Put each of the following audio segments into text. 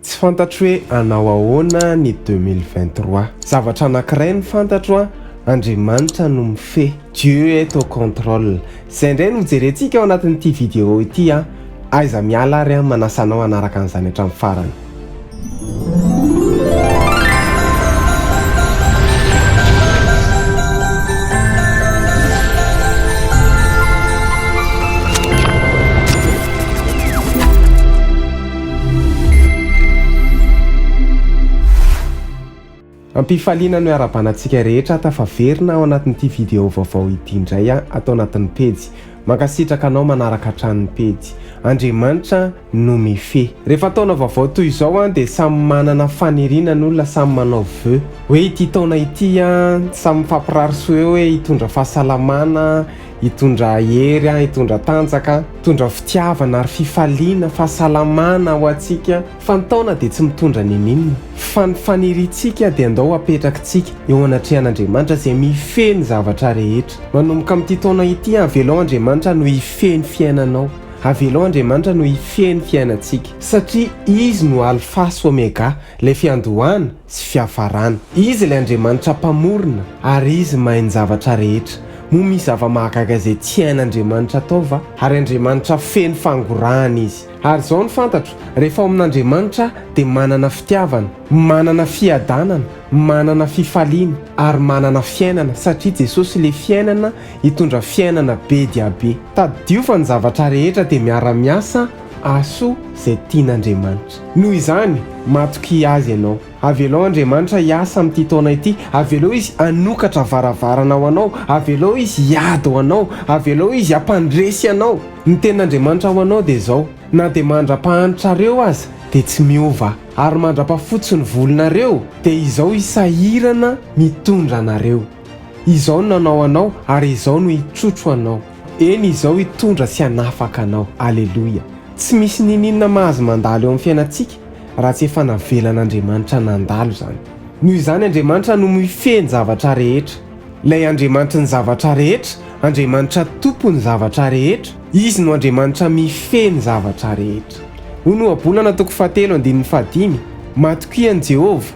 Tsy fantatro hoe hanao ahoana ny 2023. Zavatra anankiray no fantatro an, Andriamanitra no mifehy. Dieu est au contrôle. Izay indray no hojerentsika ao anatin'ity vidéo ity an. Aiza miala ary an, manasa anao hanaraka an'izany hatramin'ny farany. Am-pifaliana no iarahabana antsika rehetra tafaverina ao anatin'ity vidéo vaovao ity indray ato anatin'ny pejy. Mankasitraka anao manaraka hatrany ny pejy. Andriamanitra no mifehy. Rehefa taona vaovao toy izao dia samy manana faniriana ny olona, samy manao vœux. Hoe ity taona ity samy mifampirary soa eo hoe hitondra fahasalamana, hitondra hery, hitondra tanjaka, hitondra fitiavana ary fifaliana, fahasalamana ho antsika. Fa ny taona dia tsy mitondra n'inon'inona. Fa ny faniriantsika dia andao apetrakitsika eo anatrehan'Andriamanitra izay mifehy ny zavatra rehetra. Manomboka amin'ity taona ity, avelao Andriamanitra no hifehy ny fiainanao. Avelao Andriamanitra no hifehy ny fiainantsika. Satria Izy no Alfa sy Omega, ilay fiandohana sy fiafarana. Izy ilay Andriamanitra Mpamorona ary Izy mahay ny zavatra rehetra. Moa misy zava-mahagaga izay tsy hain'Andriamanitra atao va? Ary Andriamanitra feno fangorahana Izy. Ary izao no fantatro, rehefa ao amin'Andriamanitra aho dia manana fitiavana, manana fiadanana, manana fifaliana, ary manana fiainana, satria Jesosy ilay fiainana hitondra fiainana be dia be. Tadidio fa ny zavatra rehetra dia miara-miasa hahasoa izay tian'Andriamanitra. Noho izany, matokia Azy ianao. Avelao Andriamanitra hiasa amin'ity taona ity. Avelao Izy hanokatra varavarana ho anao. Avelao Izy hiady ho anao. Avelao Izy hampandresy anao. Ny tenin'Andriamanitra ho anao dia izao, Na dia mandra-pahantrareo aza dia tsy miova, ary mandra-pahafotsy ny volonareo dia izao hisahirana mitondra anareo. Izao no nanao anao ary izao no hitrotro anao. Eny, izao hitondra sy hanafaka anao. Aleloia! Tsy misy n'inon'inona mahazo mandalo eo amin'ny fiainantsika raha tsy efa navelan'Andriamanitra nandalo izany. Noho izany Andriamanitra no mifehy ny zavatra rehetra. Ilay Andriamanitry ny zavatra rehetra, Andriamanitra Tompon'ny zavatra rehetra, Izy no Andriamanitra mifehy ny zavatra rehetra. Hoy ny Ohabolana toko fahatelo andininy fahadimy, Matokia an'i Jehovah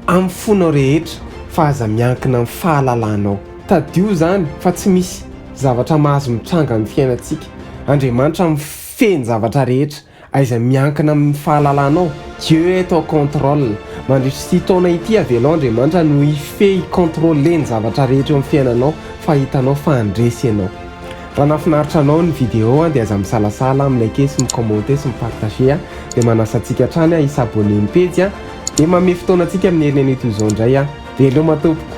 amin'ny fonao rehetra, fa aza miankina amin'ny fahalalanao. Tadidio izany fa tsy misy zavatra mahazo mitranga amin'ny fiainantsika. Andriamanitra mifehy ny zavatra rehetra. Aiza miankina amin'ny fahalalanao? Dieu est au contrôle. Mandritra ity taona ity avelao Andriamanitra no hifehy hi-contrôler ny zavatra rehetra eo amin'ny fiainanao fa hitanao fa handresy ianao. Raha nahafinaritra anao ny vidéo dia aza misalasala mi-liker sy mi-commenter sy mi-partager dia manasa antsika hatrany hi-s'abonner ny pejy dia manome fotoana antsika amin'ny heriny anio toy izao indray. Veloma tompoko.